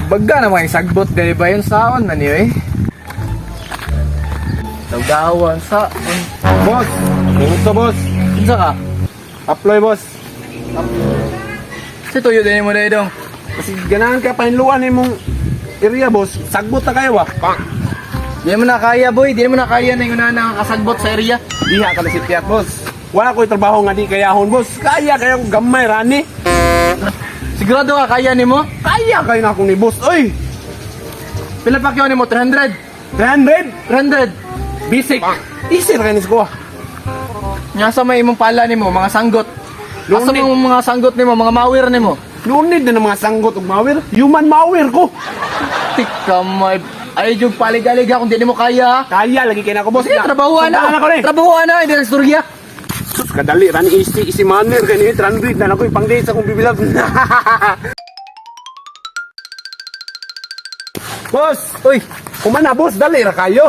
Bagga na mga isagbot dahil ba yun saon man yun eh. Tawdawan sa... Boss! Kumusta, boss? Unsa ka? Apply, boss. Si tuyo din mo dahil dong. Kasi ganahan ka pahinluan imong area, boss. Sagbot na kayo, ah. Di mo na kaya, boy. Di mo na kaya na yung una kasagbo sa area. Diha ka na si Piat, boss. Wala ko'y trabaho nga di kayahon, boss. Kaya kayo kong gamay, rani. Sigurado ka kaya nimo? Kaya kayo na akong ni boss. Oy! Pila pa nimo? 300. 300! 300. Basic. Easy ra kayo ni sa kuha. Nga sa may imong pala nimo, mga sanggot. Asa Lunit. mga mga sanggot nimo, mga mawir nimo? Lunid na ng mga sanggot ug mawir. Human mawir ko. Tika may ay jug palig-alig kung di nimo kaya. Kaya lagi kayo na ako, boss. Sige, trabahuan na. Sundan ako ni. Trabahuan na, hindi na istorya. Sus, kadali, rani easy, easy manner. Kaya ni 300 na ako ipang date sa akong bibilag. Boss! Uy, Kumana, boss. Dali ra kayo.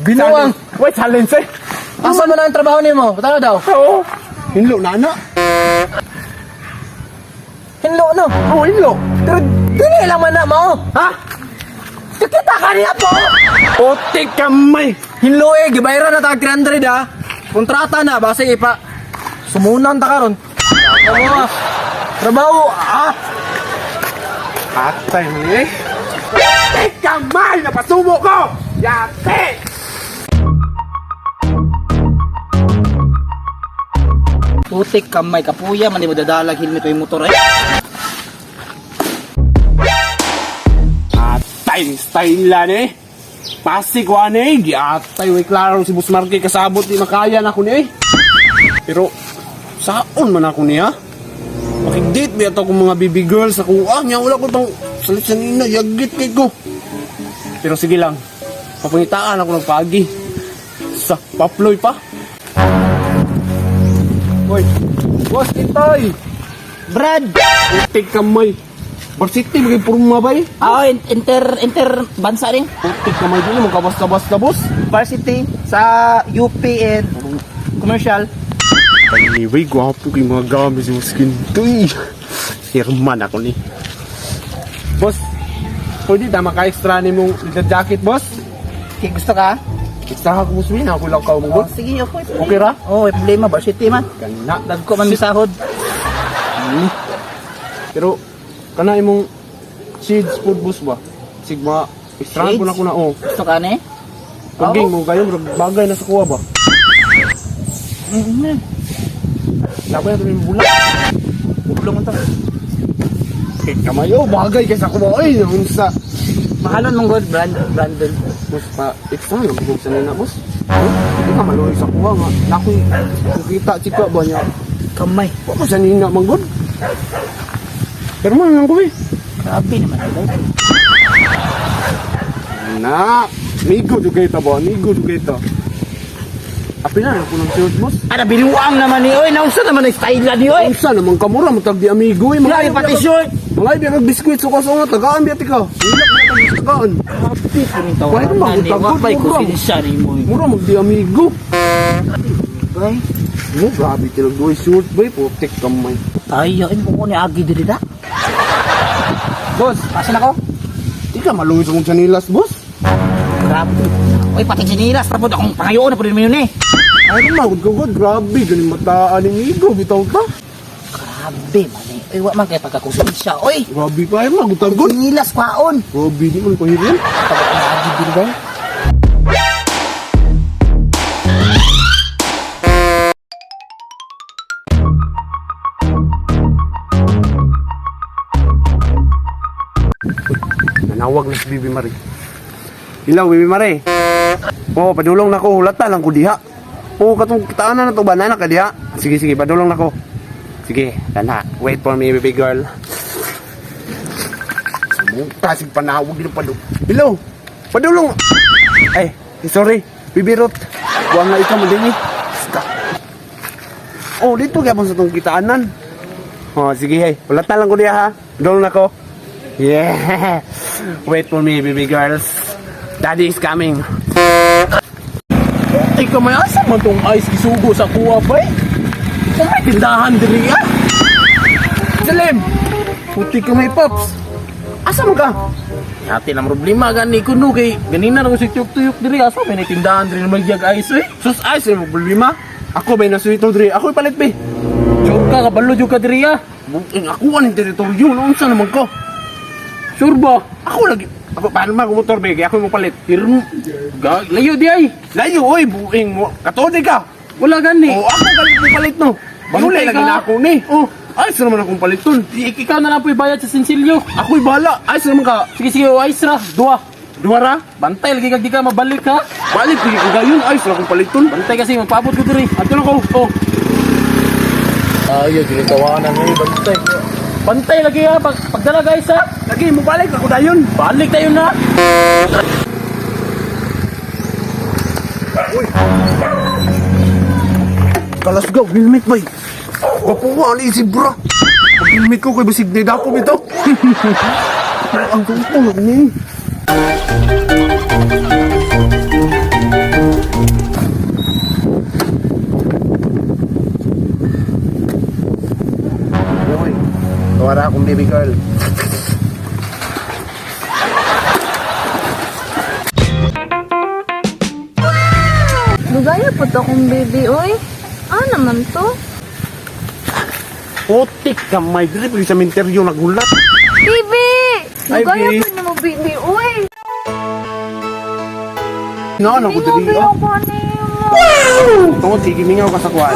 binuang. Wait, challenge eh. Asa mo na ang trabaho nimo? Patano daw? Oo. Hinlo na na. Hinlo no. Oo, hinlo. Pero dili lang man na mao. Ha? Kakita ka niya po. Putik kamay. Hinlo eh, gibayran na tag 300 ah. Kontrata na base ipa. Sumunan ta karon. Ano ah? Trabaho ah. Patay mo eh. Putik kamay! Napasubo ko! Yate! Putik kamay kapuya man di mo dadalag helmet o motor eh. Atay, style lang eh. Pasig ko ano eh. Giatay, way klaro si Boss Marky kasabot di makaya na ako ni eh. Pero, saon man ako niya? Makig-date ba ito akong mga baby girl sa kuha niya? Wala ko pang salit sa nina, yagit kay ko. Pero sige lang, papangitaan ako ng pagi. Sa paploy pa. Hoy, boss Itoy! Brad. Putik kamay. Varsity, maging purma ba eh? Ah, inter inter bansa rin. Putik kamay din, magkabas-kabas na boss. Varsity sa UP and commercial. Anyway, gwapo kay mga gamit si Boss Kintoy. Hirman ako ni. Boss, pwede ta maka-extra ni mong leather jacket, boss? Okay, gusto ka? Extra ka boss, win. Ako lang ka mo, Oh, boss. sige, okay. Okay ra? Oh, may problema varsity man. Kana. Dagko man misahod. Pero, kana imong shades food, boss ba? Sigma, extra po na ko na, oh. Gusto ka ni? Paging mo kayo, murag bagay na sa kuha ba? Mm. Labay na ito yung bulak. Bulong to. Eh, kamay, oh, bagay kay sa kuha. Ay, unsa. Mahalon mong god brand Brandon. Boss, pa, extra lang bugog sa nina, boss. Huh? Hindi ka maluoy sa kuha nga. Nakoy, kukita, chika ba niya? Kamay. Wa ko sa nina, manggod. Pero man lang ko eh. Grabe naman ito. Na, migo do kayo ta ba? Migo do kayo ta. Apil na ako ng shirt, boss. Ana binuang naman ni oy, naunsa naman ang style ni oy. Unsa naman kamura mo tag di amigo eh. Grabe pati short. Mga ibig kag biskwit suka sa nga tagaan biya tika. Wala ka na tagaan. Grabe po ni tawa. Why naman, Wa tagod, pa'y mura. konsensya ni mo. Mura mag di amigo. Bay. Mo grabe tinag duay shirt bay putik kamay. Tayo, in ko ni agi diri da. Boss, Asa na ko? di ka maluoy sa kong sanilas, boss. Grabe. Oy, pati sinilas, tapos akong pangayoon na po din mo yun eh. Ay, magod ko god, grabe ganing mataan ni Migo bitaw ta. Grabe man eh. Oy, wa man kay pagkakonsensya. Oy, Grabe pa ay magod tagod. sinilas kwaon. Grabe di man pahirin. Tapos ni agi diri da. Nanawag na si Bibi Marie. Hello, Bibi Marie. Oo, padulong na ko. Hulata lang ko diha. Oo, katong kitaan na to ba? Nana ka diha? Sige, sige, padulong na ko. Sige, tana. Wait for me, baby girl. Sumuka, sige, panawag din padulong. Hello, padulong. Ay, sorry, Bibi Ruth. Buwang nga ikaw mo din eh. Ska. Oh, dito kaya sa tong kitaanan. Oh, sige, hey. Hulata lang ko diha ha. Padulong na ko. Yeah. Wait for me, baby girls. Daddy is coming. Ay kamay asa man tong ice gisugo sa kuha bay. Kung may tindahan diri ah. Salim. Puti ka may pops. Asa man ka? Ate na problema gani ko no kay ganina ra ko si tuyok-tuyok diri asa may tindahan diri na magyag ice eh. Sus ay sa problema. Ako bay nasuito diri. Ako ipalit be. Sure ka kabalo jud ka diri ah. Buing ako aning teritoryo no unsa naman ko? Sure ba? Ako lagi. Ako paano man motor be kay ako mo palit. Pirm ga layo di ay. Layo oy buing mo. Katuod ka. Wala gani. Oh, ako galit mo palit no. Bantay Bantay lagi ka. na ako ni. Oh, ay sa naman akong paliton. Ikaw na lang po ibayad sa sinsilyo. Ako'y bahala. Ay sa naman ka. Sige sige, o ice ra, duha. Duwara. Bantay lagi kag di ka mabalik ha. Balik lagi ko gayon. Ay sa akong paliton. Bantay kasi magpaabot ko diri. Ato na ko. Oh. Ayo dili tawanan ni bantay. Bantay lagi ha, pagdala guys ha. Lagi mo balik ako dayon. Balik tayo na. Kalasgaw, helmet bay. Wapo ani si bra. Pag helmet ko kay basig ni dako bitaw. Ang gusto na ni. Yoy, tawara akong baby girl. Lugaya po to akong baby, oy. Ah, naman to? Putik kamay diri pag sa minteryo nagulat. Baby! Ay, Lugaya babe. po niyo mo, baby, oy. No, ano ko diri. Mingaw oh. ko ano mo. Tungod sige mingaw ka sa kuha.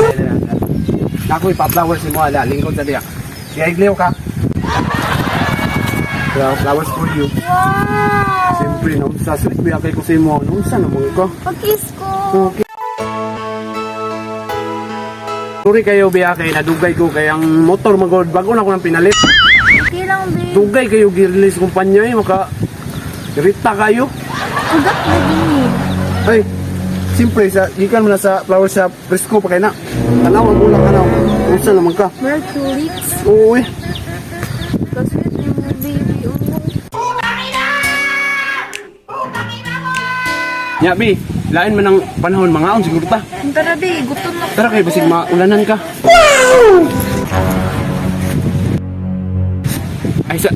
Ako ipa-flowers ni mo ala lingkod sa diya. Siya igliw ka. Flowers for you. Wow! Siyempre, no, sa sweet biya kay ko sa imo, no, unsa naman ko? Pag-kiss ko. Okay. Sorry kayo biya kay nadugay ko kay ang motor magod bago na ko nang pinalit. Okay lang, babe. Dugay kayo gi-release kumpanya eh maka irita kayo. Ugat na din. Ay, siyempre sa gikan mo na sa flower shop presko pa kay na. Tanaw ang bulak tanaw. Unsa naman ka? Merculix. Oo eh. Ka-sweet ni mo, baby, oy. Nya bi, lain man ang panahon mangaon siguro ta. Tara, babe. Gutom na. Tara kay basig maulanan ka.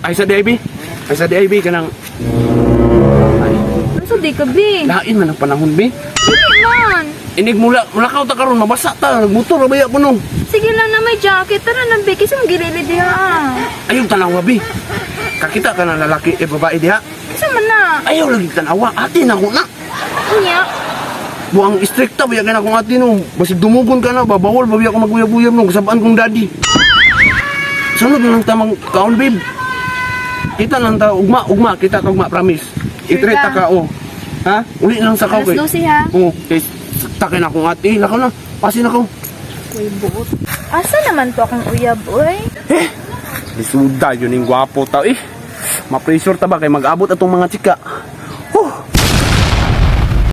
Ay sa DIB. Ay sa DIB kanang ay, Ano sa di ka, babe? lain man ang panahon bi. Dili man. Inig mula mulakaw ta karon mabasa ta nagmotor ra baya kuno. Sige lang na may jacket. Tara na, babe. Kasi magilili diha. ah. Ayaw tanawa bi. Kakita ka ng lalaki eh babae diha. Kasi man na. Ayaw lagi tanawa ate na ko na. Unya. Buang strikta biya kay na akong ate no. Basig dumugon ka na babawol babiya ko maguyab-uyab no kasabaan kong daddy. Sunod na lang tamang kaon babe. Kita lang ta ugma ugma kita ta ugma promise. Sure Itreta ka? ka oh. Ha? Uli lang sa kao Alas kay. 12 ha. Oo, kay takin akong ate, lakaw na. Pasin ako. Uy, buot. Asa naman to akong uyab, oy? Lisuda yun yung gwapo ta eh. Ma-pressure ta ba kay mag-abot atong mga chika.